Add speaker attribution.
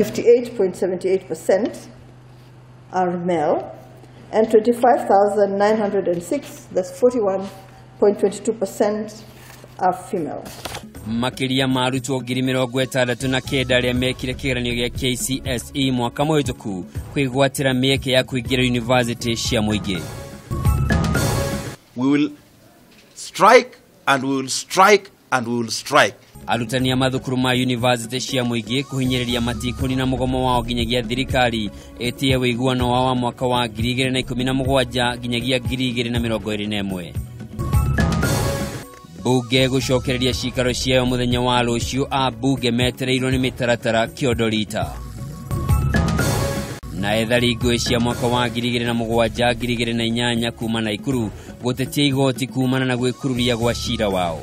Speaker 1: 58.78%, are male, and 25,906, that's 41.22%, are female.
Speaker 2: Makĩria ma arutwo 69,000 arĩa mekire kĩgeranio gĩa KCSE mwaka mũhĩtũku kwĩgwatĩra mĩeke ya kũingĩra yunivasĩtĩ cia mũingĩ.
Speaker 3: We will strike and we will strike and we will strike.
Speaker 2: Arutani a mathukuru ma yunivasĩtĩ cia mũingĩ kũhinyĩrĩria matikũnina mũgomo wao nginyagia thirikari ĩtĩe ũiguano wao wa mwaka wa 2017 nginyagia 2021. Bunge gũcokereria cikaro ciayo mũthenya wa rũciũ, a bunge metereirwo nĩ mĩtaratara kĩondo rita. Na ethari ngũĩ cia mwaka wa 2007 2008 kuma Naikuru gũtetia igoti kumana na gwĩkururia gwa cira wao.